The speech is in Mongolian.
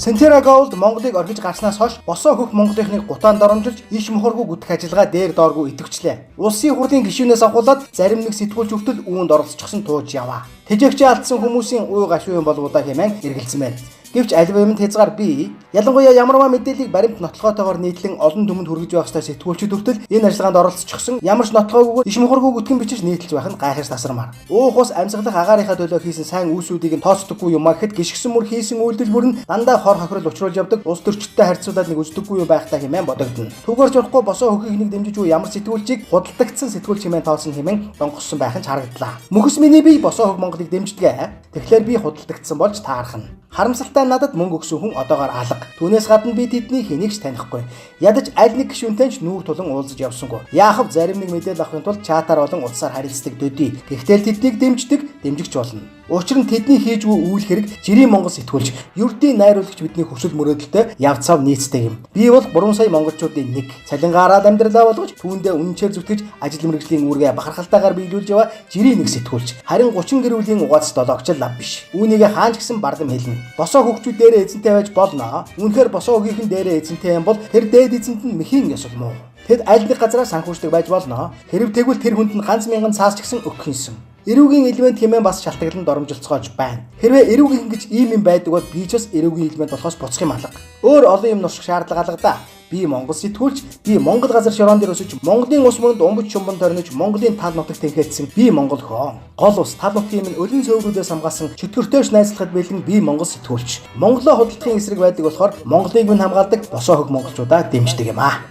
Centerra Gold Монголыг орхиж гарснаас хойш босоо хөх Монголынхныг гутаан доромжилж иш мухаргүй гүтэх ажиллагаа дээр дооргүй идэвхжлээ. Улсын хурлын гишүүнээс авахуулаад зарим нэг сэтгүүлч хүртэл үүнд оролцчихсон тууж яваа. Тэжээгчээ алдсан хүмүүсийн уй гашуу юм болов уу да хэмээн эргэлзмээр. Гэвч аливаа юмд хязгаар бий. Ялангуяа ямарваа мэдээллийг баримт нотлохойтойгоор нийтлэн олон түмэнд хүргэж байх ёстой сэтгүүлчид хүртэл энэ ажиллагаанд оролцчихсон ямар ч нотлохоогүйгээр иш мухаргүй гүтгэн бичиж нийтэлж байх нь гайхаж тасармаар. Уух ус амьсгалах агаарынхаа төлөө хийсэн сайн үйлсүүдийг нь тооцдоггүй юм а гэхэд гიშгсэн мөр хийсэн үйлдэл бүр нь дандаа хор хохирол учруулж явдаг улс төрчдтэй харьцуулаад нэг үздэггүй юм байх таа хэмээн бодогдоно. Түүгээр ч болохгүй босоо хөхийг нэг дэмжиж буй ямар сэтгүүлчийг худалдагдсан сэтгүүлч хэмээн тооцсон хэмээн донгоссон байх нь ч харагдлаа. Мөхөс миний бие босоо хөх Монголыг дэмждэг. Тэгэхээр би худалдагдсан болж таархна. Харамсалтай надад мөнгө өгсөн хүн одоогоор алга. Түүнээс гадна би тэдний хэнийг ч танихгүй. Ядаж аль нэг гишүүнтэй ч нүүр тулан уулзаж явсангүй. Яахав зарим нэг мэдээлэл авахын тулд чатаар болон утсаар харилцдаг төдий. Гэхдээ л тэднийг дэмждэг, дэмжигч болно. Учир нь тэдний хийжгүй үйл хэрэг жирийн Монгол сэтгүүлч, ердийн найруулагч бидний хүсэл мөрөөдөлтэй яв цав нийцдэг юм. Би бол 3 сая монголчуудын нэг. Цалингаараа л амьдралаа болгож түүндээ үнэнчээр зүтгэж ажил мэргэжлийн үүргээ бахархалтайгаар биелүүлж яваа жирийн нэг сэтгүүлч. Харин 30 гэр бүлийн угаац долоогч л лав биш. Үүнийг хаан ч гэсэн барлам хэлнэ. Босоо хөгжүүд дээрээ эзэнтэй байж болно. Үнэхээр босоо хөгийн дээрээ эзэнтэй юм бол тэр дээд эзэнт нь мэхийн ёсол муу. Тэд аль нэг газараа санхүүждэг байж болно. Хэрв тэгвэл тэр хүнд нь ганц мянган цаас ч гэсэн өгөх юмсан. Эрүүгийн элемент хэмээн бас шалтгаалan доромжилцоож байна. Хэрвээ эрүүгийнхэн гэж ийм юм байдаг бол би ч бас эрүүгийн элемент болохоос буцах юм алга. Өөр олон юм нурших шаардлага алга да. Би Монгол сэтгүүлч, би Монгол газар шороон дээр өсөж, Монголын ус мөрөнд умбж чумбан торнож, Монголын тал нутагт тэнхээдсэн би Монгол хөө. Гол ус тал нутгийн минь өлөн цөөврүүдээс хамгаалсан чөтгөртөөш найзлахад бэлэн би Монгол сэтгүүлч. Монголоо худалдахын эсрэг байдаг болохоор Монголыг минь хамгаалдаг босоо хөх монголчуудаа дэмждэг юм аа.